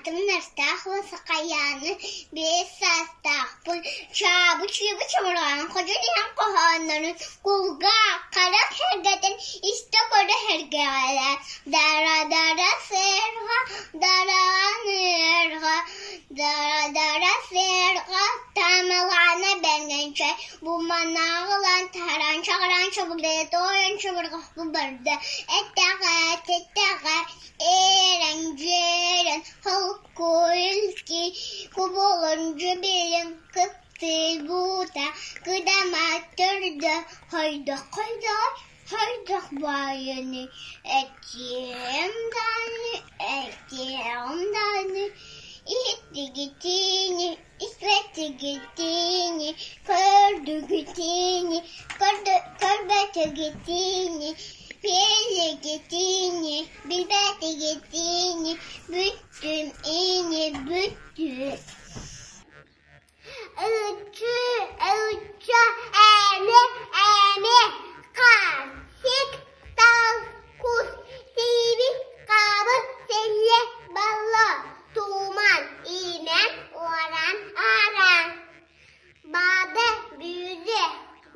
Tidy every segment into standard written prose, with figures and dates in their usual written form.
Аатым Настаах Сахайааны, 5 саастаахпын. Чаабы чыыбы чымырҕаан ходьон иһэн хоһооннорун кулгаах, харах сэргэтин истэ-көрө сэргэҕэлээн дара-дара сыарҕа, дараҕан ыарҕа, дара-дара сыарҕа, таамалаана бэргэнчэй, бу манааҕылаан таһараан чаҕыраан чабыргайа тоойон чабырҕахпын барда, эттэҕэ, титтэҕэ, Эрэн-дьиэрэн холкуйулки кубулунчу билин кыттыйбыта кыдама төрдө хойдох-хойдоҕой хойдох баайыны этиэм даҕаны этиэҕим даҕаны иһиттигитини испэттигитини көрдүгүтини көрбөтүгүтини билигитини билбэтигитини бүттүм ини бүттүм Ыччы, ычча, эми, эми, хаан, сик, тал, кус, тииби, хабы, сэллэ, балла, туман, иимэн, уоран, ааран, баада, бүүзэ,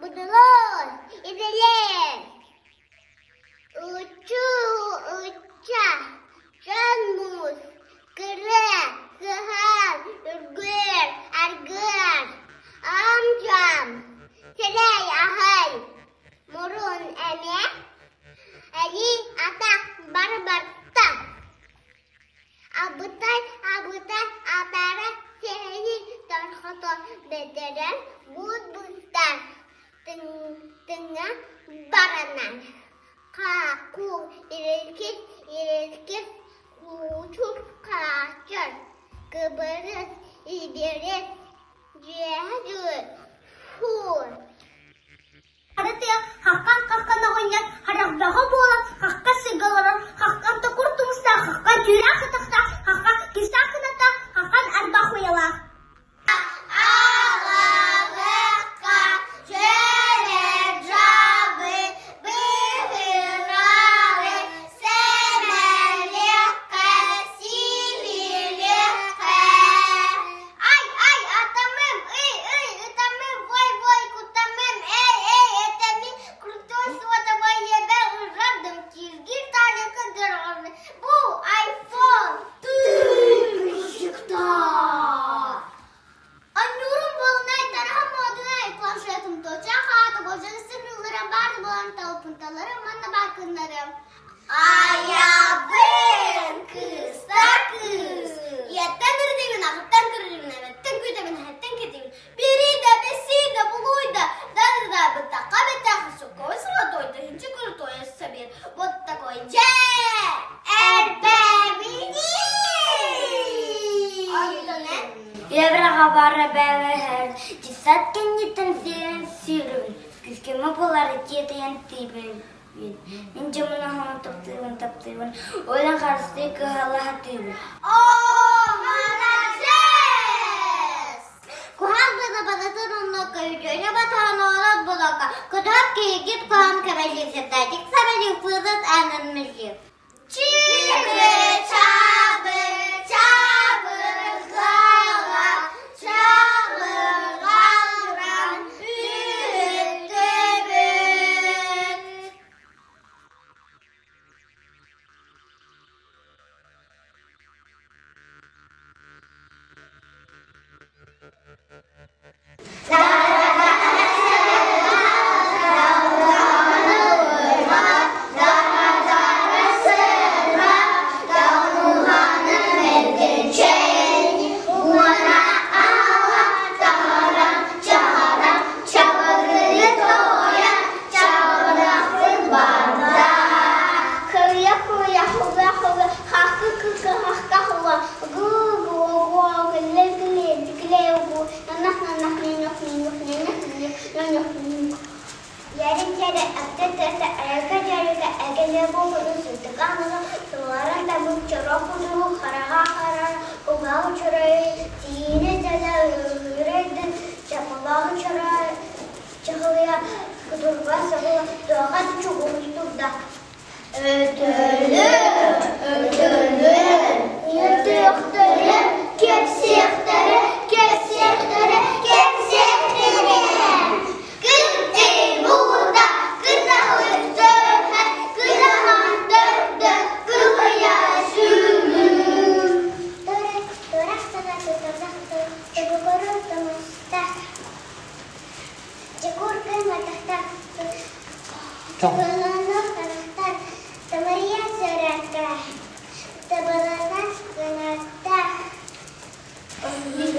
будулуос, изэлээн. Ыччуу-ычча, дьон муус, кырыа, кыһаан, үргүөр, аргыар, аам-дьаам, сирэй аһай, мурун эмиэ, элии атах барбарта. Абытай, абытай, атара сиһини торхото бэдэрэн буут-быттар тыҥа баранан хаакуу ирилкис ирилкис куучур хаачар кыбырыс ибирис дьиэһэ дьүөр һуур Харытыа хаххан-хаххан оҕонньор харахдаҕа буолан хахха сиргэ олорор, хаххан токур тумустаах, хаххан түүлээх атахтаах, хаххан кистаах кынаттаах, хаххан арбах уйалаах. Аҕалыкка чөрөр дьабы быһыырары сэмэлиэххэ, симилиэххэ. Ай, ай, атамым, ый, ый, ытамым, вой, вой, кутамым, эй, эй, этэмин, крутой сотовой ебе ыррадым, киргир тарыкы дырҕаны, бу айфон, тыыппыщыкта. Анньуурум буолунай, тараһым модунай, планшетым точа хаата, божаны сырылларым, баар буолан талпынталарым, манна баар кыннарым. Айабын, кыыста кыыс, ийэттэн ырдыыбын, аҕыттан көрүрүмүн, эбэттэн күүтэбин, эһэттэн кэтиибин, бирида, бэсида, булуйда, да-да-да, бытахха бэтэх, сокой золотой, тыһынча крутой собер, вот такой дьэ, эрбэбини! Евроҕа бара бэбэһэр, десят кэнниттэн сиэрин сүүрүбүн, күүскэмэ буолар тиэтэйэн тиийбин. Мин дьоммун оһоҕун таптыыбын, таптыыбын, уолан харыстыы кыһалла сатыыбын. Оо, молодец! Куһаҕан быда бадатын оннука үтүөнү батаһан оҥорон булука, кытыһар киһигит куһаҕан кэбэлиисэтээдик сабэлик пыдат аанын мэлиир. Чыбы-чабы, чабырҕаҕа, чабырҕалран үттүбүт. Табалана харахтар, тамария сарака, табалана гынатта. Эрдийэ.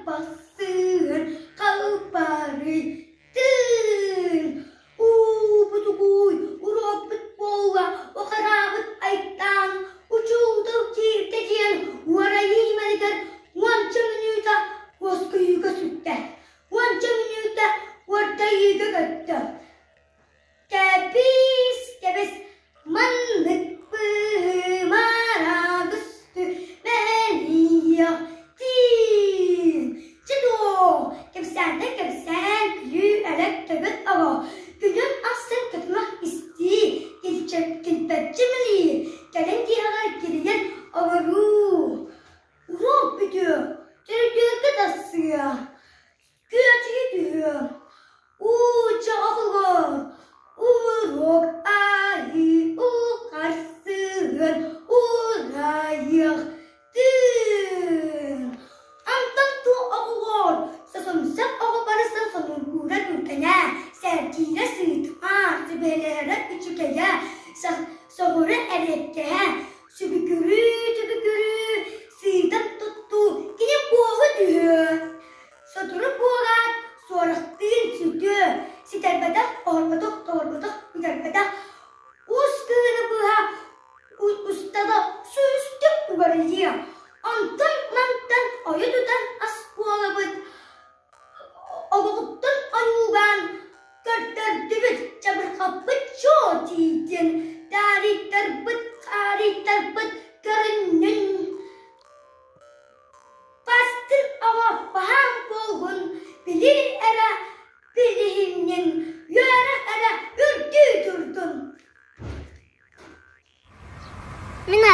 Харбасыр, қалбары, тын.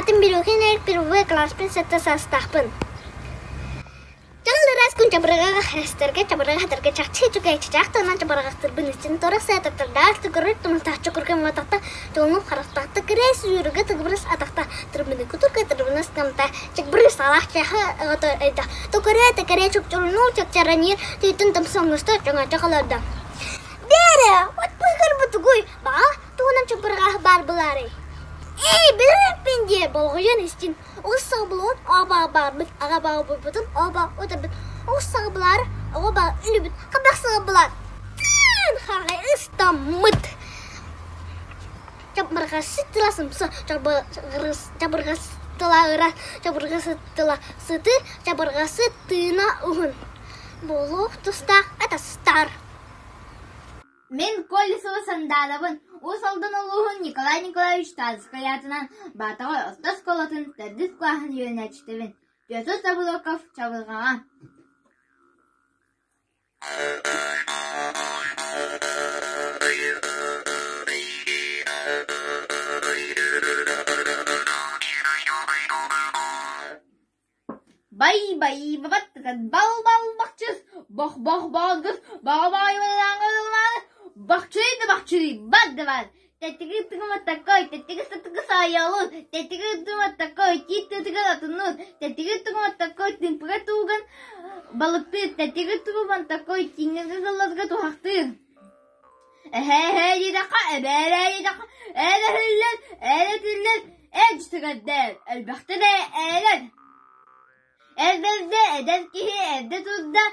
Аатым Билюхин Эрик первый класспын сэттэ саастаахпын. Дьыл ыраас күн чабырҕаҕа хэстэргэ чабырҕаһатарга чахчы үчүгэй чычаах тылынан чабырҕахтырбын истин торох саататтардаах тыгырыр тумустаах чукурга муотахта тугунук харахтаахта кырээс үүрүгэ тыгыбырыс атахта тырбыны кутурга тырбынас гамта чыкбырыс салаах чаха ото ыйда тукыры текере чукчурунуу чакчараньыр түйтүн тымсоҥҥусто чоҥочо холордо Бээрэ, от быһыгар баҕа туһунан чабырҕаах баар былаарый? Эй, билэрпин диэ, болҕойон истин. Оҕус саҕабылаан оҕо баарбыт, аҕа баҕабыппытын оҕо баа утарбыт. Оҕус саҕабылаар оҕо баа өлүбүт, хабах саҕабылаан тыын хаҕай ыстаммыт. Чабырҕасы тыла сымса, чабырҕасы тыла ыра, чабырҕасы тыла сыты, чабырҕасы тыына уһун. Буолуох тустаах атастар. Мин Колесова Сандаарабын, Уус Алдан улууһун Николай Николаевич Тарскай аатынан Баатаҕай орто оскуолатын төрдүс кылааһын үөрэнээччитэбин. Петр Табылоков Чабырҕаҕа Бай-бай бабаттытан бал-бал бахчыс, бох-бох боогус, баҕа-баҕайбалааҥылааны, бахчырый да бахчырый бар да бар, тэттиги тыгыма такой, тэттиги сатыгы саайалын, тэттиги тыгыма такой, тиит тытыгы атынын, тэттиги тыгыма такой, тымпыга тууган балыктыыр, тэттиги тыгыма такой, тииҥҥэ кылларга туһахтыыр. Эһээ-эһээ диэтэххэ, эбээ-эбээ диэтэххэ, ээр өһүллэр, ээр этиллэр, эр дьүтүгэрдэр, элбэхтэ да ээрэр. Эрдэрдэ эдэр киһи эрдэ турда,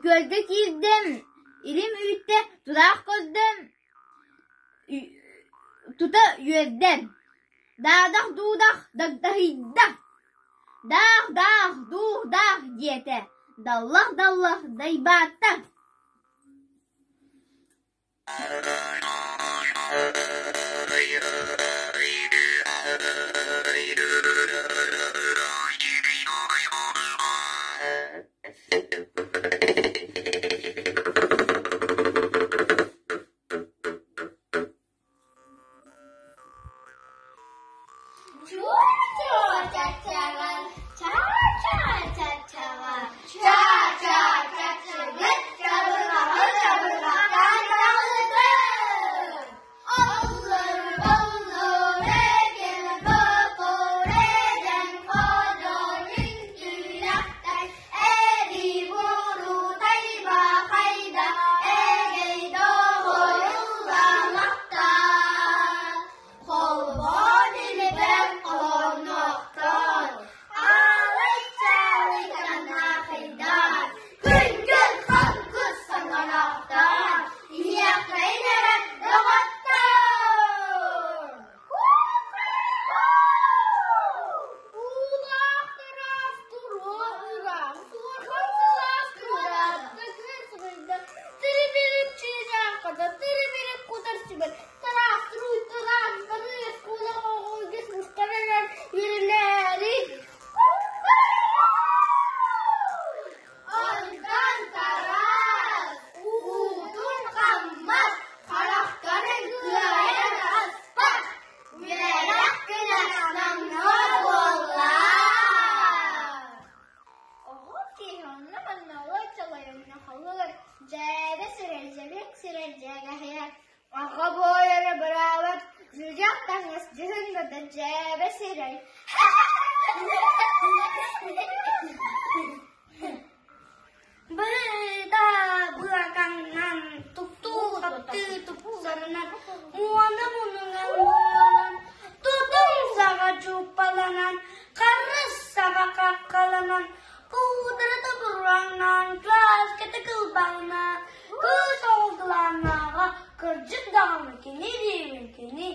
күөлгэ киирдэ, илим үүттэ, тураах көрдө, тута үөрдэ. Даадах-дуудах дагдаһыйда, даах-даах дуух-даах диэтэ, даллах-даллах дайбаатта. Чуо-чуо-чачаҕар, чаа-чаа-чачаҕар, чаа-чаа-чачыгыт, чабырҕаҕы чабырҕахтаан чаҕылытын! Аллыр-баллыр эген бокур эдэн ходор үҥкүүлэхтэй, эри-буру тайбахайда эгэй доҕоруламахтан. Холбоон илбэт хоһоонноохтон, аалай-чаалый таҥнаахыйдаан, күн-күн хаҥкыс саҥалаахтаан, иһиэххэйин эрэ доҕоттоор! Уулаах тараас туруо ыраах, суорҕан сылаас кыраатта күн сыгыйда, тири-бирип чыычааххата, тири-бирип кутар сүгэн, тараас туруй-тараас барыы оскуола оҕо үгэс мустарар үөрэнээри. Онтон Тараас уутун хаммат, харахтарын кыайан аспат, үөрэх күнэ номнуо буолла. Оҕо киһи онно-манна олой-чолой халыыр, дьээбэ сирэр, дьэбиэк сирэр дьээгэһийэр. Аҕа буойара быраабат, дьүдьэх таҥас дьүһүн бата дьээбэ сирэй. Быда быакаҥнан, туттуу-хаптыы тупсарынан, муона муннунан муолан, тутум саҕа чууппаланан, харыс саҕа хаххаланан, куудара буруоҥнаан, кылааската кылбаҥнаан, кыыс оҕо кылааннааҕа, кырдьык даҕаны кини диибин кини,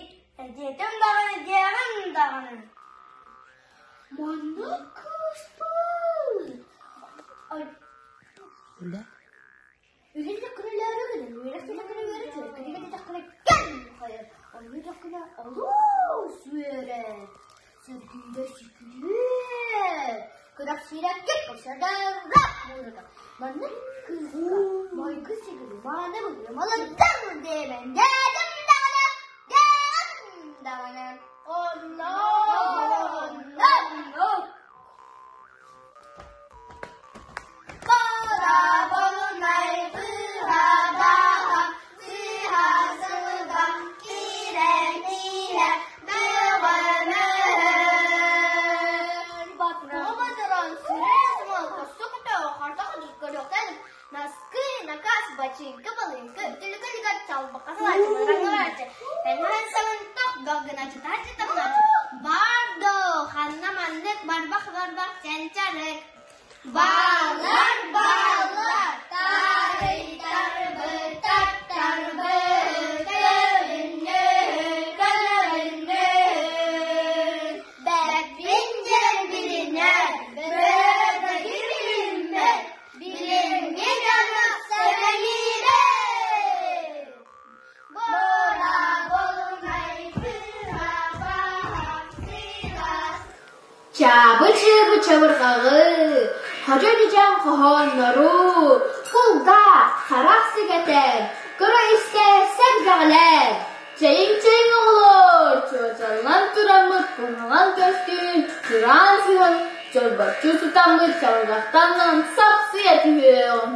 диэтим даҕаны диэҕим даҕаны. Маннык кыыспыт Үһүн күнүлөөрү гынан үөрэх түлэкүнэ үөрэ түлэкүнэ диэтэххинэ кэм хайар онно диэххинэ олус үөрэр сөргүйдэ сүкүрүөр күрэхсиирэ кик көрсөрдө музыка маннык кыыска майгы сигили мааны быһыы маладьыас диэмэн дээдим даҕаны дээҕим даҕаны онно. иһэр бөҕө-мөһөр. Баттаҕа батаран сирэйэ сымал хосто көтөҕө хардах көрүөхтэн наскы накаас бачыыҥка балыыҥка үтүлүкэ-лүгэр чалбахха салааччы мыраҥҥалааччы тэҥҥэһэн саҥын тох бөх гынааччы таһыччы таҥнааччы бар доо ханна маннык барбах барбах чанчарык Балар балар тарый-тарбы таттарбы көбүннү көлөбүннү Бэппин диэн билинэр бөдөкү билиммэт билиҥҥи дьону сэмэлиирэ Бора болунай сыра баһа сыра Чаабы-чыыбы чабырҕаҕы, ходьо-дьүдьэн хоһооннору, кулгаах, харах сэгэтэн, көрө-истэ сэргэҕэлээн, чэйиҥ-чэйиҥ оҕолоор, чуочаллан тураммыт куһаҕан көстүүн чураан сыһан, чорбоччу сытаммыт чаллахтанан сапсыйа түһүөҕүм.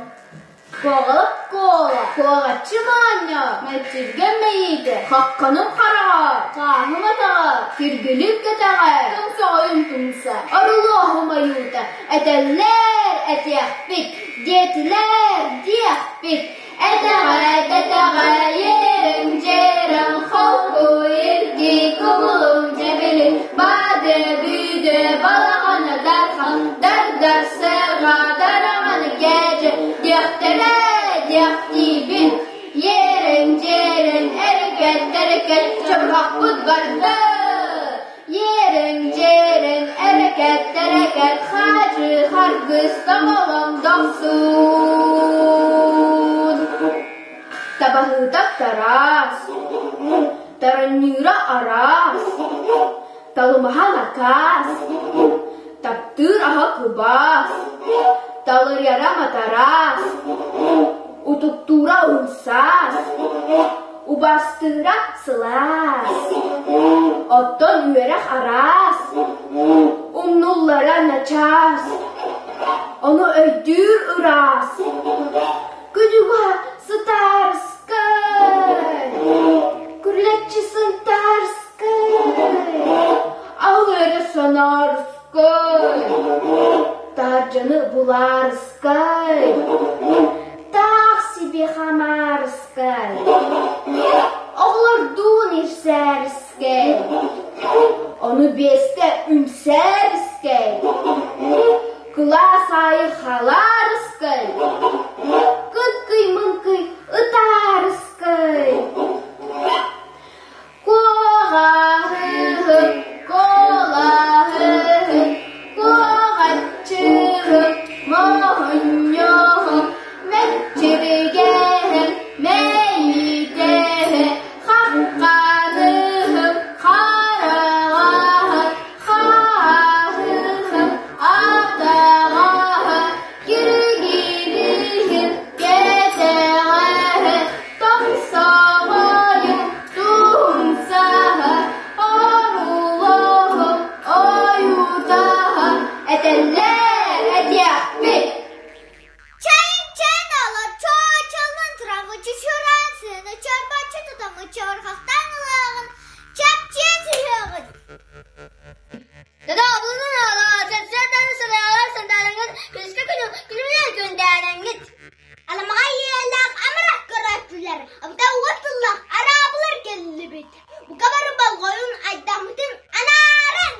Куоҕалап куола, куоҕаччы моонньо, мэччиргэн мэйиитэ, хахханым хараҕа, хааһым атаҕа, киргилик кэтэҕэ, тоҥсоҕойум тумса, орулуоһум ойуута, этэллэр этиэхпит, диэтилэр диэхпит, этэҕэ тэтэҕэ, иэриҥ-дьиэрэҥ, холку ирги, кумулуҥ дьэбилин, баады бүүдэ, балаҕана дархан, дардар сыаҕа, дараҕаны кээдьэ, диэхтэрэ диэхтиибин, иэриҥ-дьиэрэҥ, эрикэт-тэрикэт, чабырҕахпыт барда. Иэриҥ-дьиэрэҥ, эрэкэт-тэрэкэт, хаадьы харгыс тоҥолоҥ дохсун. Табаһыта тараас, таранньыыра араас, талымаһа накаас, таптыыр аһа кубаас, талырыйара матараас, утуктуура умсаас, убастыыра сылаас, оттон үөрэх араас, умнуллара начаас, ону өйдүүр ыраас. Күнүгэ сытаарыскай, күрүлэччи сынтаарыскай, алыары сонаарыскай, таһырдьаны булаарыскай, таах себе хамаарыскай, оҕолордуун ирсээрискэй, ону биэстэ үҥсээрискэй, Кылаас аайы халаарыскай, кыткый-мыҥкый ытаарыскай. Куоҕаһыһы, куолаһыһы, куоҕаччыһы, моһунньуһу, мэччиригэһи, мэйитэһи, хахханыһы, хараҕаһы, Хааһыһым атаҕаһа киргилиһин кэтэҕэһэ тоҥсоҕойун тумсаһа оруулуһум ойуутаһа этэллэр этиэхпит Чэйин-чэйин олор чоочоллон тураммыт чучураан сыаны чорбоччу тутаммыт чорҕахтаан ылыаҕын чэпчиэ түһүөҕүн. Аламаҕай ийэлээх амарах көрөөччүлэр, абыта уот тыллаах араабылар кэллибит. Бука бары болҕойун айдаммытын анаарыҥ!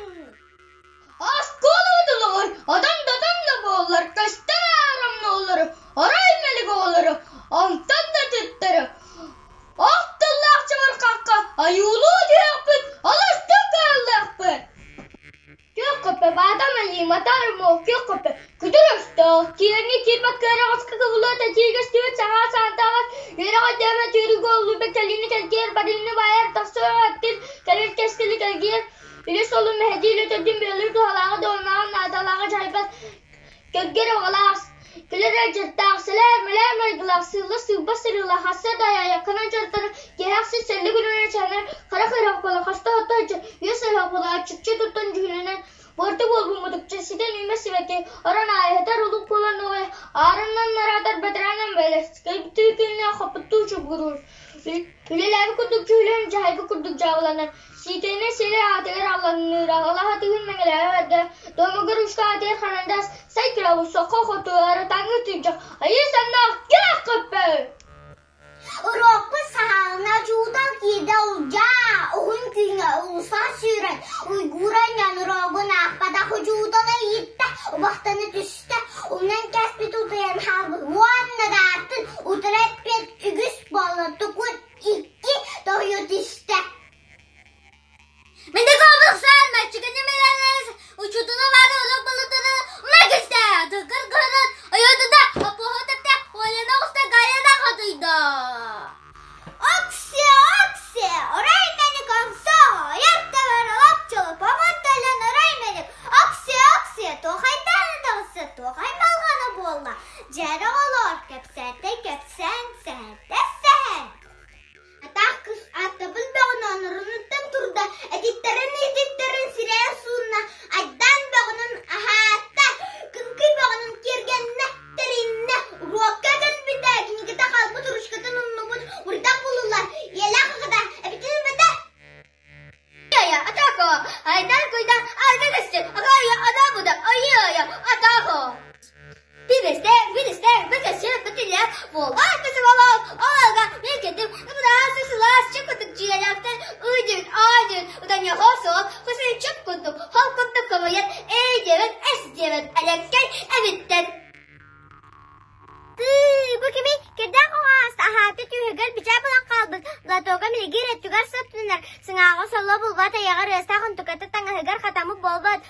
Оскуола тылыгар одон-додон да буоллар көстөр аарамнаалары, орой мэлик оҕолору, онтон да атыттары Ох тыллаах чабырҕахха ойуулуу түһүөхпүт, олустук кыһаллыахпыт. Күөх көпө баатам айыымата армуох күөх көпө күтүр өстөөх киэҥҥэ киирбэт кыараҕаска кыбылыа тэтиигэ стүөт саҥа саантаҕас үөрэҕэ дөбө түүрүгү оллуйбат кэлиини кэлгиэр барыыны баайар тахсар аттыр кэлэр кэскили кэлгиэр үлэ солун мэһэдии үлэ төрдүн бүөлүүр туһалааҕы дуоланааҕы наадалааҕы дьайбат Кэргэн оҕолоох, кэлэр дьарыктаах, сэлээр-мэлээр майгылаах, сыылла сыылба сырыылаах, хасса да айакканан дьарыктанар, киэһэ ахсын сэллик үлэнэн чаанар, хара кыырах буола, хаста отто сылдьар, үөс ыһыах буола, аччыкчы туттан дьүһүнүнэн, буорта буолбут мутукча, ситэн үүммэт сибэкки, орон аайыһытар улук буолан нуоҕай, аарынан нараатар бэтэрээнэн бэлэс, кэлбиттии күннээх хоппуттуу чугуруур. Үлэлээбит курдук дьүһүлүн, дьаһайбыт курдук дьаабыланар, сиикэйинэн сири аатыгар аллаҥныыр, алаһатыгын мэҥэлээбэт эргэ, домугар ушка аатыгар харандаас, сай кыраабыт соххо хоту арытааҥҥы тыынчах, айыы саннаах күөх көппө! Уруокпут саҕалана учуутал киирдэ улдьаа, уһун күҥҥэ уулусса сүүрэн, уйгууран дьон уруогун аахпатах учуутала ииттэ, убахтана түстэ, умнан кээспит утуйан хаалбыт уонна да атын утары эппиэт үгүс буолла тукут икки тоһуйу түстэ. Мин декабрь мальчиканы мэлэлэс учуутала бары урок балытары мэгисте тыкыр кырын ойотуда опоһотата Оляна оҕуста Гаяна хотуйда. Оксе, оксе, орай мэник онсо, ойор табар олоп чолопомон төлөн орай мэник, оксе, оксе, туохайдааны таҕысса, туохай малҕана буолла, дьэрэ оҕолоор, кэпсээтэ кэпсээн, сэһэнтэ сэһэн. Атаах кыыс ааттабыл бөҕөнөн орунуттан турда, этиттэрин-илдьиттэрин сирэйэ суунна, айдаан бөҕөнөн аһаата, кыҥкый бөҕөнөн киэргэннэ, тэриннэ, уруокка кэлбитэ, кинигэтэ хаалбыт ручкатын умнубут, бырдах булуллар, ийэлээх аҕата эбитин эбэтэ Атака! Айдан куйдан арга көстөр, агая адамуда, айая, атака! Бибесте, бибесте, бөкөсө, бөтүлэ, буолбат көсө болот, оларга мен кетим, ыбыдаас сылаас чөкөтүк дьиэлээхтэр, ыйдүн, айдүн, уданьяхо суол, көсө чөп курдук, хол курдук көмөйөн, эй диэбэт, эс диэбэт, элэккэй эбиттэр. Тыы, бу кими кирдээх оҕоҕос аһааты түөһүгэр бичээ булан хаалбыт, лотуога милигир өттүгэр сыттынар, сыҥааҕа соло булбат, айаҕар ыастаах онтуката таҥаһыгар хатаммыт буолбат.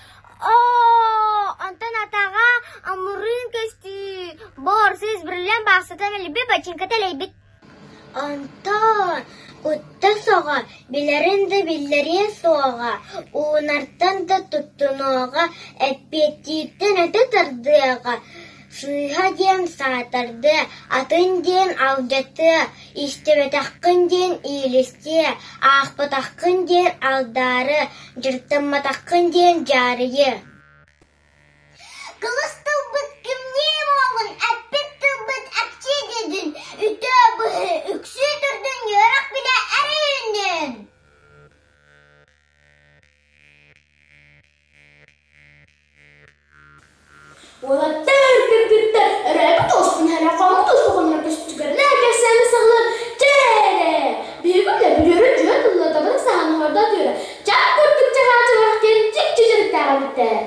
Оо, онтон атаҕа амырыын көстүү, бор сыыс бриллиант баахсата мэлийбит, бачыыҥката элэйбит. Онтон утта соҕо, билэрин да биллэриэ суоҕа, уунартан да туттунуоҕа, эппиэттииртэн өтө тардыаҕа, сыыһа диэн саатардыа, атын диэн алдьатыа, истибэтэххин диэн иилистиэ, аахпатаххын диэн алдаарыа, дьарыктамматаххын диэн дьаарыйыа. Кылыс тылбыт кимнии буоллун, эппит тылбыт эпчии дедин, үтүө быһыы үксүү турдун үөрэх билэ эрийиннин. Уолаттар, кыргыттар, өрөөбүт уоспун эрэ хоммут успохоннор көстүгэрнэ кэпсээни саҕалан чэ эрэ! Биһиги үлэ бүрүөрү дьүө тыллатабын саһан хордо түөрэ чап курдук чаһааччылаах диэн чикчи дьарыктаах эбиттэр.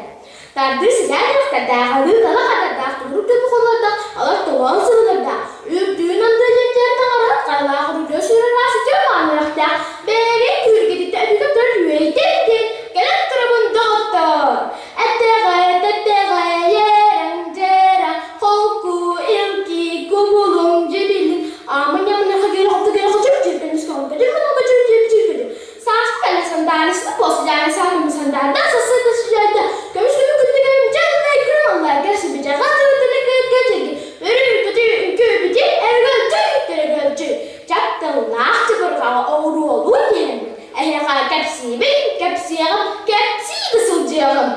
Тардыы ситэн үрэхтэрдээх, алы тала хатардаах, тугурук дөпү холлордоох, алар толоон сылынардаах, үрдүүн анды дьэнтиэр таҥараһыт хайалаах үрдүө сүүрэр үтүө мааны үрэхтээх, бэйэбин күүргэтиттэ өбүгэм турар үөйдэн диэн кэлэн турабын доҕоттоор! Эттэҕэ, тэттэҕэ, ерэҥ, дьэрэҥ, холку, илки, кубулуҥ, дьибилин, амыньамыныха кири хопто кири хочур чиркэн үскэҕин көтүр мунука чүр чүр чүр көтүр. Сааскы кэлэ сандаарысты посудяны саамын сандаарда сасыта сүдьайда көмүс көмү күндү көмүм чаллай күрүм аллай кэсибичэ хатырытыны кытка чэги өрүү көтү үҥкүү бити эргөлчү төрөгөлчү чапталлаах чыбырҕаҕа оҕуруолуу диһэммин эһиэхэ кэпсиибин кэпсиэҕим кэпсии да сылдьыаҕым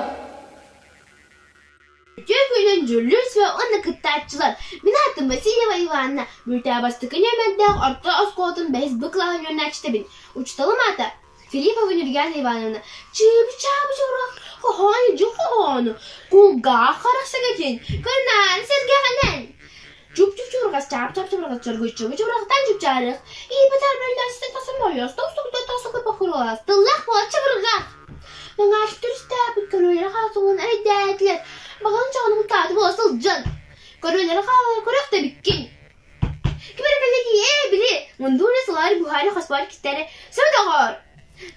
Үтүө күнүн дьүүллүүр сүбэ уонна кыттааччылар! Мин аатым Васильева Иванна, Бүлтээ бастакы нүөмэрдээх орто оскуолатын бэһис Б кылааһын үөрэнээччитэбин. Учууталым аата Филиппова Нюргана Ивановна. Чыыбы-чаабы чуурах, хоһоону дьыл хоһоону, кулгаах харах сэгэтин, кырнаан сэргэҕинэн. Чуп-чуп-чуурҕас, чаап-чаап-чабырҕас, чоргуйчугу-чабырҕатан чупчаарых, иипэтэр бөллөстө тосомойос, тосугда тосугу бохуруос, тыллаах буола чабырҕах. Маҥааччы түстээбит көрүөлэрэ хаалсыбын эрэйдээтилэр, баҕалын чаҕын куттааты буола сылдьан. Көрүөлэрэ хаалар көрөх да эбиккин. Ким эрэ кэллэ дии, ээ, били, мундууну сылаары буһаары хоспоору кистэри, сөп доҕоор!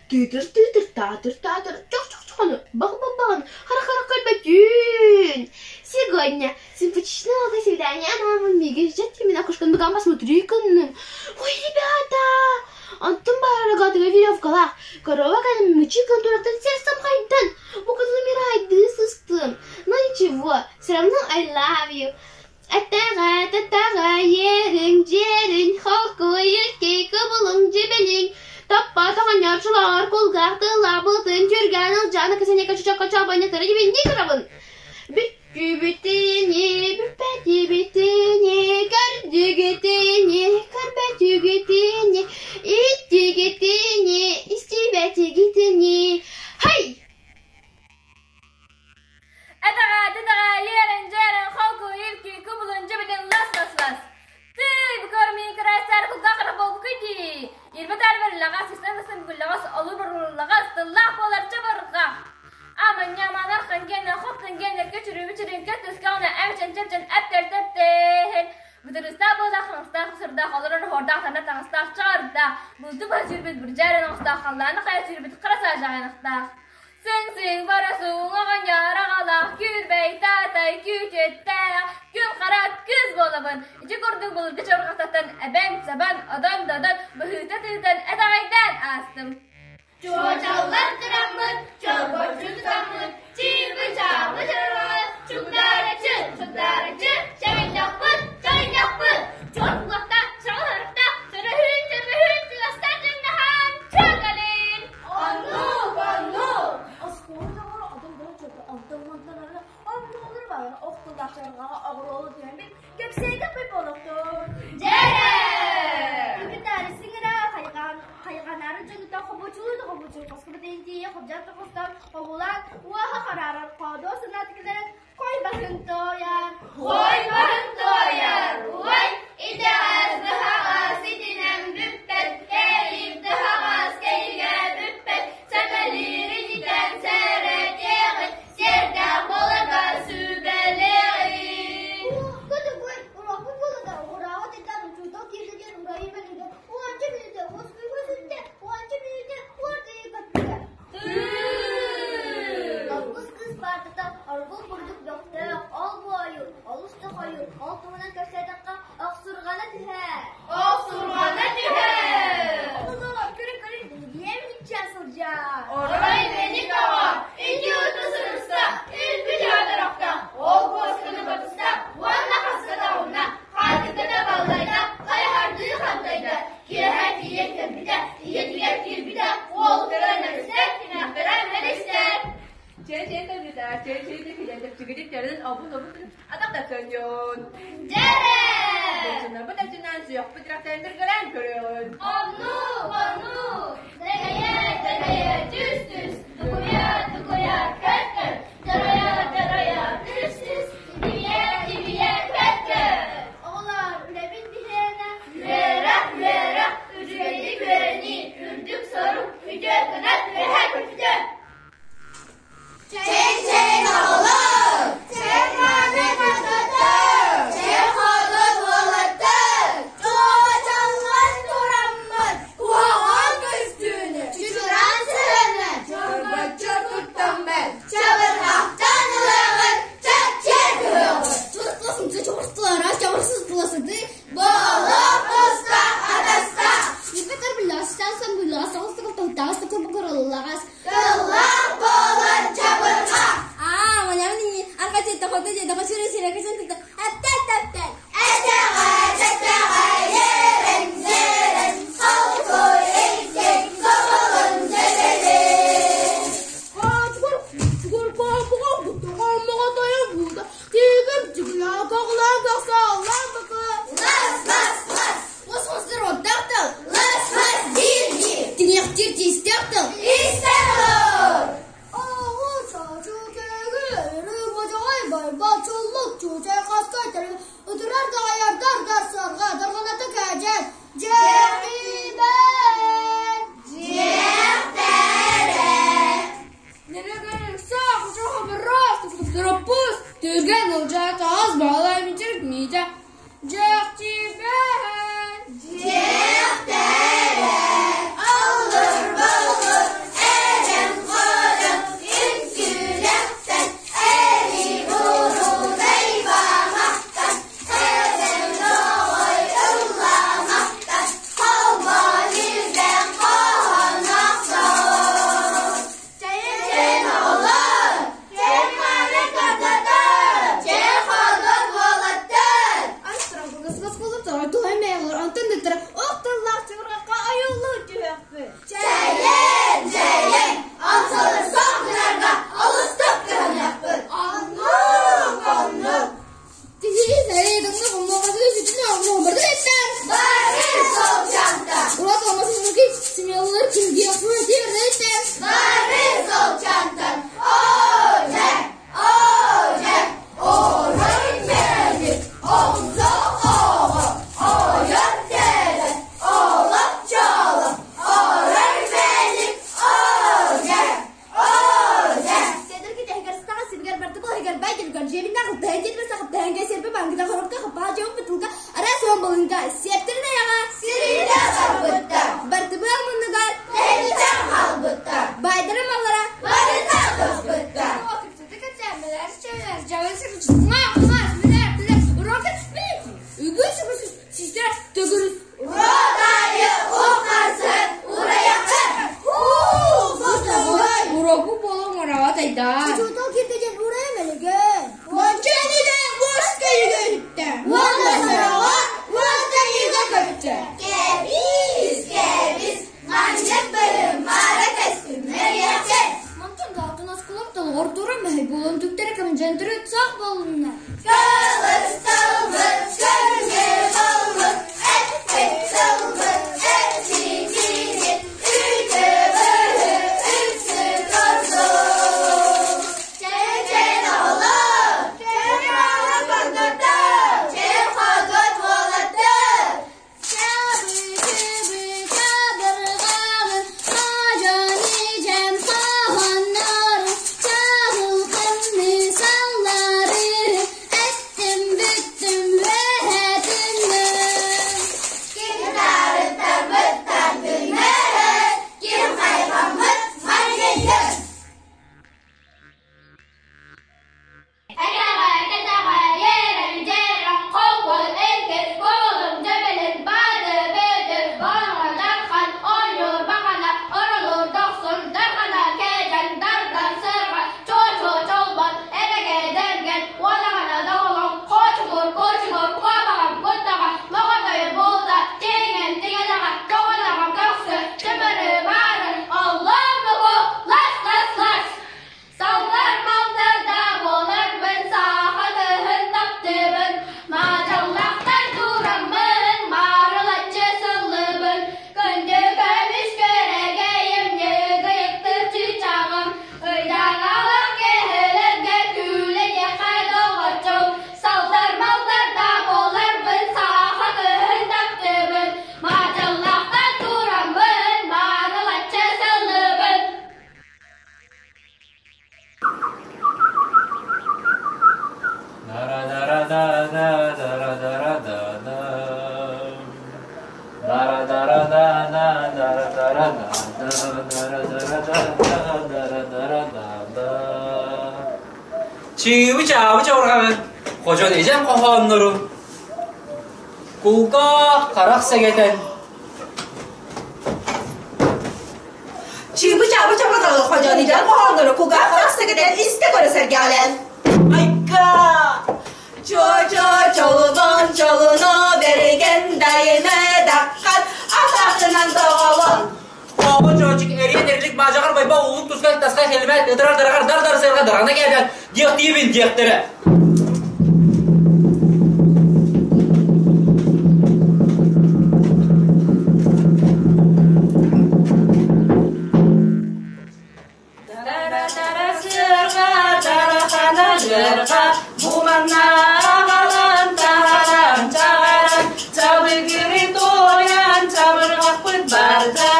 Тыытыр-тыытыр, таатыр-таатыр, чох-чох-чохону, бах-бах-баҕын, харах-харах көрбөтүүн. Сегодня симпатичного свидания мама миигин ждет именно окошко быган посмотри-ка Ой, ребята! Антон баарыгатыга веревкалаах, корова кэлэн мычыкын тураттан сердцем хайдан, букатын умирайды сыстым. Но ничего, все равно I love you. Эттэҕэ, тэтэҕэ, иэриҥ, дьиэриҥ, холкуй, илкий, кыбылыҥ, дьибилиҥ, топпот оҕонньор, кулгаах, тыллаах былытын, түргэн, ылдьаана, кэсэниэкэ, чучокко, чообонньуктары дибиннии турабын. Бүттүүбүтүни, бүппэтибитини көрдүм. Көрдүгүтүнү, көрбөтүгүтүнү, иттигитини, истибэтигитини. Хай! Этэҕэ, тэтэҕэ, иэрэн, дьиэрэн, холку, илки, кубулун, дьибилин, лас-лас-лас. Тыый, бу көрмии кыраастар кулгааххара буолбуккуй дии. Ирбит арбарлаҕас, истэн бүгүллэҕэс, олу буруллаҕас, тыллаах буолар чабырҕах. Аманньаманар хангенер хоптангенер көчүрүбү чүрүҥкэ түскэҕинэ эбчэн чэпчэн эптэр тэптээһин. Бытырыстаах буолар хаҥастаах сырдаах олорор оһуордаах танна таҥастаах чаҕардаах булту быһа сүүрбүт бурдьаарын оҥостаах халлааны хайа сүүрбүт хара саажаҕайнахтаах. Сыҥ-сыҥ бара суҥаҕанньар аҕалаах күүрбэй таатай күүтүөттээх күн хара кыыс буолабын. Ити курдук былыргы чабырҕахтартан эбэн-сабан, одон-додон, быһыыта тыытан этэҕэйдээн аастым. Чуочаллар тураммыт, чолбоччу тутаммыт, чыыбы-чаабы чарылаҕас, чугдаарыччы, чугдаарыччы, чаҥынньахпыт, чаҥынньахпыт, чуор кулахтаах, чаҕыл харахтаах, чөрөһүүн, чөрбөһүүн, чугастан чаҥнаһаан, чөкөлүүн! Оннук, оннук! Оскуола доҕоро одун дорон чөкө онтон мантан ары оннуолары баҕара ох тыллаах чарҕаҕа оҕуруолу түһэммит кэпсээтэх буолуохтун. Дьэрэ! Кытаары сыҥыра хайҕанаары дьонуттан хобучулуу да хобучул хоскубутун тиийэ хобдьаат да хостон хобулаан уоһа хараарар хоодуо санаатыкыларын хой баһын туойар. Хой баһын туойар, уой, итэҕэс быһаҕас итинэн бүппэт, кэйип тыһаҕас кэйигэ бүппэт, сэмэлиир инитэн сэрэтиэҕит, сиэрдээх буоларга сүбэлиэҕит. Көтөгөй, ураппыт буолада, ураҕа титан учуутал киирдигэр урайы бэлигэ, уонча мүнүүтэ уоскуйга сүттэ, уонча мүнүүтэ уордайы көттүгэ. Алгыс кыыс паартата оргул курдук бөхтөөх, ол буойу, олус да хойуу, ол туһунан кэпсээтэххэ, охсурҕана түһэр. Охсурҕана түһэр! Оҕолор, көрүн-көрүн, биһиэм иччэ сылдьар. Орой мэник оҕо, ити ыты сырыста, үлбү дьаатарахта, ол буосканы батыста уонна хаска таҕынна, хаатыҥката баллайда, хайаһардыы хантайда, киэһэ тиийэн кэлбитэ, ийэтигэр киирбитэ, уол көрөн өрүстэр, тимэхтэрэ мэлистэр. Чэй-чэй кыргыттар, чэй-чэй килэн тэпчигитик обун-обун атах тапсанньон. Дьэрэ! Бачынабыт ачынан сүөхпүт рахтан көрөн көрөн. Оннук, оннук! Дэгэйэ, дэгэйэ, түс-түс, тукуйа, тукуйа, көт-көт, дьарайа, дьарайа, түс-түс, тибийэ, тибийэ, көт-көт. Оҕолор, үлэбит биһиэнэ Үөрэх, үөрэх, үчүгэйдик үөрэнии, үрдүк сорук, үтүө кынат, үөһэ көтүтэ. Чэй-чэй оҕолор! Чэй мааны кыргыттар! Чэй хоодуот уолаттар! Чуочаллан тураммыт, куһаҕан көстүүнү, чучураан сыһыаны, чорбоччу туттаммыт, чабырҕахтан ылыаҕыт, чэпчиэр кыһыаҕыт. Боло туста атаста! Тыллаах буолар чабырҕах! Этэҕэ-тэтэҕэ ерэн-дьэрэн, холкуй илдьин кобулун дьэбэлин. Лас, лас, лас! Лас, лас, биир-биир! Истэн олор! Дьиэхтэрэ аллыр балгыр эдэн ходон үҥкүүлэхтэн эри-бурудай бамахтан эдэн оҕой ылламахтан холбоон илдьэн хоһоонохтон. Чэйин оҕолор, чэй мааны кыргыттар, чэй ходот. айдаар. Учуутал кирдэ диэн уурайа мэлигэн. Монча инидэ уоска үйгэ үһүттэ. Уонна сороҕо уоска үйгэ көттө. Кэбиис, кэбис, манчык бөрүм, маара көстүм, мөрүөхчэ. Мантан даатын осколом толгор туран мэһэй буолан түктэрэ кэмдьэнтэрэ саах буолунна. Кылыс тылбыт, көргө болбут, эппит тылбыт, эчи-чиги, үтө бөрү, үксү көрдүк. Чэ-чэ оҕолор, Чэ-чэ көрдөрдөр, чэ-хогот уолаттар. Ким таарыттарбыт тардыннарыт, ким хайҕаммыт манньыйдын. Эгэҕэ, кэтэҕэ, ерэм, дьэрэм, холбон, эргэ, куолум, дьэбэлэн, баады, бөөтүр, боҥо, дархан, оонньуур, баҕана, оролуур, дохсун, дархана, кээдьэн, дарда, сырҕа, чуо-чуо, чолбон, эбэгэ, дэргэн, уодаҕана, доҕолоҥ, хоочугур, куочугур, куобаҕам, куттаҕа, моҕотойу, булда, тиҥэн, тиҥэлэҕэ, тоҕоноҕо, көхсө, чөмөрү, маары, оллоон, бугу, лас-лас-лас. Саллар малларда буоларбын, сааха кыһын таптыыбын, маадьаллахтар тураммын, маарылаччы сыллыбын, күндү көмүс күөрэгэйим, ньыгыйыктыр чыычааҕым, ыйдаҥалах киһилэргэ күүлэйиэхэ доҕоччум, саллар малларда буоларбын, сааха кыһын таптыыбын, маадьаллахтар тураммын, маарылаччы сыллыбын. Чыыбы-чаабы чабырҕаҕын, хочон ижем хоһооннору, кулгаах харах сэгэтэн Чыыбы-чаабы чабырҕаҕы ходьон идьэн хоһооннору кулгаах харах сэгэтэн истэ көрө сэргэҕэлээн. Айга! Чо-чо чолубон чолуно бэригэн дайына даххан атахынан доҕолон. Оҕо чоочук эриэн эрлик баажаҕар байба уулук тускай таскай хелимэт ытырар дараҕар дар дар сыарга дарана кээбэт диэхтиибин диэхтэрэ. Дара-дара сыарга, дарахана ыарга, буманна аҕалан таһаран чаҕаран, чабыгыры туойан чабырҕахпыт барда.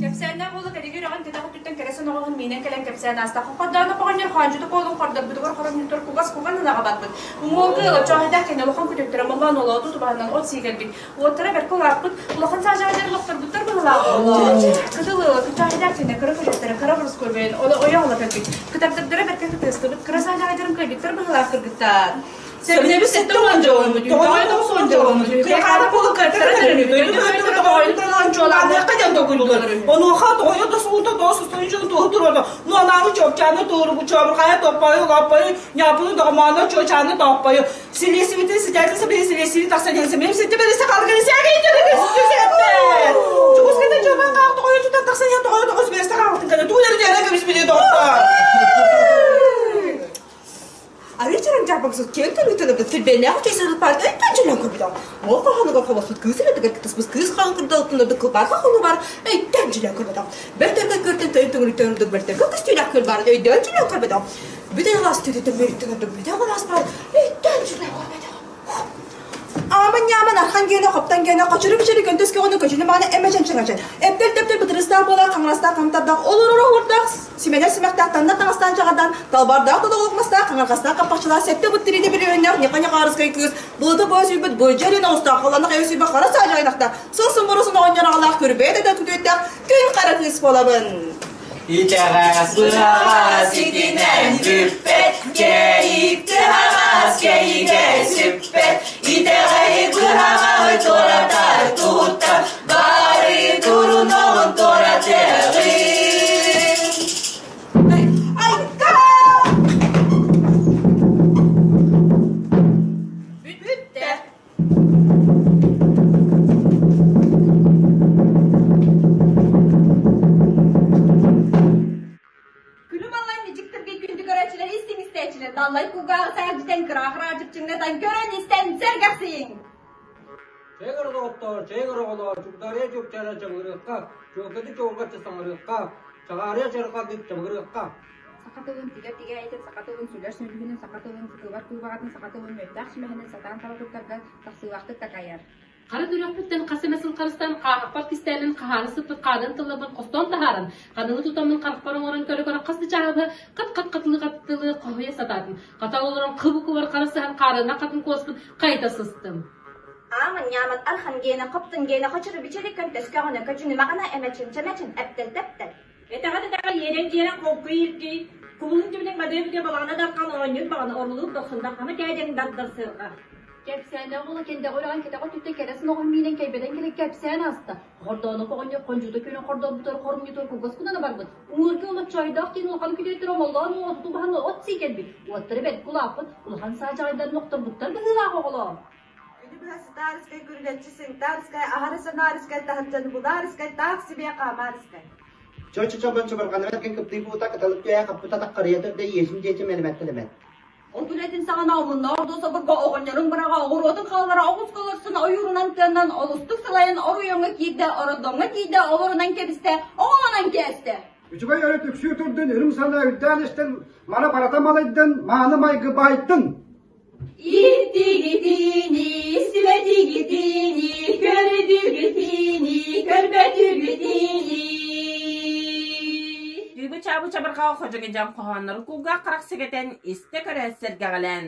Кэпсээннээх уола кэлиги үрэҕин кэтэх өттүттэн кэрэ соноҕоһун миинэн кэлэн кэпсээн ааста. Хохордооно хоҕонньор хоончуту куолун хордорбутугар хоронньутугар кугас куган ынаҕа барбыт. Уҥуоргу ыала чооһойдаах кэннэ улахан күтүттэрэ моллоон олооту тубаһынан от сии кэлбит. Уоттара бэркэ улааппыт, улахан саадьаҕайдар олохторбуттар быһылаах. Кытыл ыала кыччааһайдаах кэннэ кыра күтүттэрэ кыра борускуобайын ойох ыла кэлбит. Кытардардара бэркэ кытыастыбыт, кыра саадьаҕайдарын кыайбыттар быһылаах кыргыттар. Сэбинэби 70 дьоломмут, 99 дьоломмут, кыйахаана буолу кыаттара төрөнү, көйдү тоҕойун туран чуоланыахха диэн толкуйдулар. Онуоха тоҕойо да суунта тоос устун дьон туоһу туруорда. Нуонааны чопчааны туорубу чообурхайа топпойу лоппойу ньаапыны доҕомооно чуочааны тооппойу силиэсибитин ситээти сабыйы силиэсиби тахсан иһэн сэмэм ситти бэрисэ хаалганы сээгэ Чугуската чобан хаал тоҕойо тутан тахсан иһэн тоҕойо тоҕус биэстэ хаалтын кэнэ туулары дьэрэ кэбиспити доҕоттор. Арыы чараҥ дьаарбаҥсыт киэҥ көрүүтэлэргэ килбиэннээх үчэйсэрин паарта өйтөн дьөлөн көрбүтэ. Ол хоһоонугар холоспут кыыс илэтигэр кытыспыт кыыс хаан кырдалытын кылбаарга хонуу өйтөн дьөлөн көрбөтөх. Бэрт өргө көртөн тойон төҥүрүттэн ордук бэртэргэ көстүүлээх күөл баарын өйдөөн дьөлөн көрбөтөх. Бүтэн алаас түүтүттэн мөрүттэн ордук бүтэн алаас баар өйтөн дьөлөн көрбөтөх. Ааман-ньааман архан гиэнэ, хоптон гиэнэ, хочору-бичэри көнтөс көҕөнү көчүнү мааны эмэчэн чаҥачан. Эптэр-тэптэр бытырыстаах буолар, хаҥырастаах хамтардаах, олорор оһуордаах, симэнэр симэхтээх, танна таҥастаан чаҕардаан, талбардаах тодоҕолук мастаах, хаҥарҕастаах хаппахчылаах, сэттэ бут тириитэ бүрүөннээх, ньыха-ньыха арыскай кыыс, былыты боо сүйбүт, быдьа илин оҕустаах, холонох эйэ сүйбэ хара саадьа айнахтаах, сыл сымбырысын оҕонньор аҕалаах, күрбэйэ да күтүөттээх, күн хара кыыс буолабын. Итэҕэс быһаҕас итинэн бүппэт, кэйик тыһаҕас кэйигэ сүппэт, итэҕэйи быһаҕаһы туоратар туһуттан, бары туруноҕун туоратыаҕы. араадьыйаттан көрөн-истэн сэргэхсийиҥ! Чээгэр доҕоттоор, чээгэр оҕолоор, чугдаарыйа чуопчаара чабырыахха, чуолкайдык чуолҕаччы саҥарыахха, чаҕаарыйа чарҕаардык чабырыахха. Саха тылын тигэ-тигэ этин, саха тылын сүлэр сүлүһүнүн, саха тылын кыбар кыыбаҕатын, саха тылын мүөттээх сүмэһинин сатаан таба туттарга тахсыылаахтык такайар. Хара төрүөхпүттэн хас эмэ сыл харыстаан хааһахпар кистээммин хаһаана сыппыт хаанын тылларбын хостоон таһааран, ханыны тутаммын харахпар оҥорон көрө-көрө хас да чааһы хат-хат хатылыы-хатылыы хоһуйа сатаатым. Хата олорон кыбы-кубар хара сыһан хаарыанах хатын куоспун хайыта сыстым. Ааман ньааман архан гиэнэ хоптун гиэнэ хочору бичэри көнтөскөҕүнэ көчүнү маҕана эмэчин чэмэчин эптэл тэптэл. Этэҕэ-тэтэҕэ иэрэн-дьиэрэн холкуй иргий, кубулун түбүнэн мадыа-мүдэ балаҕана дархан оонньуур баҕана орулуур дохсун дархана кээдьэҥ дардар сыарҕа. Кэпсээнэ оҕоло кэндэҕэ үрэҕин кэтэҕэ өттүттэн кэрэ сыноҕун миинэн кэйбэтэн кэлэн кэпсээн ааста. Хордооно оҕонньор хончута күнүн хордорбутугар хорумньутугар кугас кунана барбыт. Уҥуорга олоччоойдоох диэн улахан күтүөттэр омоллоон уоҕуту баһан от сии кэлбит. Уоттара бэрт кулааппыт, улахан саадьаҕайдарын охторбуттар быһыылаах оҕолоор. Күнү быһа сытаарыскай күрүлэччи сыҥтаарыскай, аһары санаарыскай, таһырдьаны булаарыскай, таах сибиэ хаамаарыскай. Чочу-чобон чыбырҕанар эргин кыптый буута кыталык түһэ хаппыт атах харыйа төрдө иэсин диэки мэлэмэт-тэлэмэт. От үлэтин саҕана омуннаах ордуу собурга оҕонньорун быраҕа оҕуруотун хааллара оҕус колорсун ойуурунан тыанан олустук сылайан оруйоҥҥо киирдэ, ороддоҥҥо тиийдэ, олорунан кэбистэ, оҕолонон кээстэ. Үчүгэй өрүт үксүү турдун, үрүҥ санаа үрдээн истин, мара барата малайдын, мааны майгы байдын. Иттигитини, сибэтигитини, көрдүгүтини, көрбөтүгүтини. Түүбү-чаабы чабырҕаҕа ходьоҥ-дьаҥ хоһооннору кулгаах харах сэгэтэн, истэ көрө сэргэҕэлээн.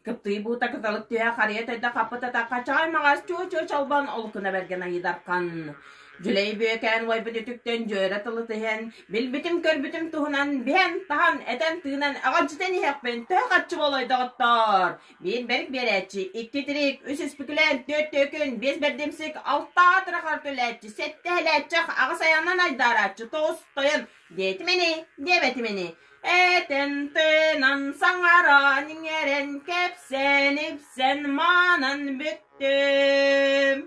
Кыптыый буута кыталык түһэ харыйа төрдө хаппыт атахха чаҕай маҕас чуо-чуо чолбон олукуна бэргэн айыдархан. Дьүлэй Бүөкээн уойбут үтүктэн дьүөрэ тылы түһэн, билбитим-көрбүтүм туһунан биһэн-таһан, этэн-тыынан аҕалдьытан иһэхпин төһө харчы буолуой доҕоттоор? Биир бэрик биэрээччи, икки тирик, үс үспүкүлээн, түөрт түөкүн, биэс бэрдимсик, алта атырахар төлөөччү, сэттэ эһэлээччэх, аҕыс айаҕынан айдаарааччы, тоҕус тойон диэтим ини, диэбэтим ини. Этэн-тыынан саҥаран иҥэрэн, кэпсээн-ипсэн маанан бүттүм.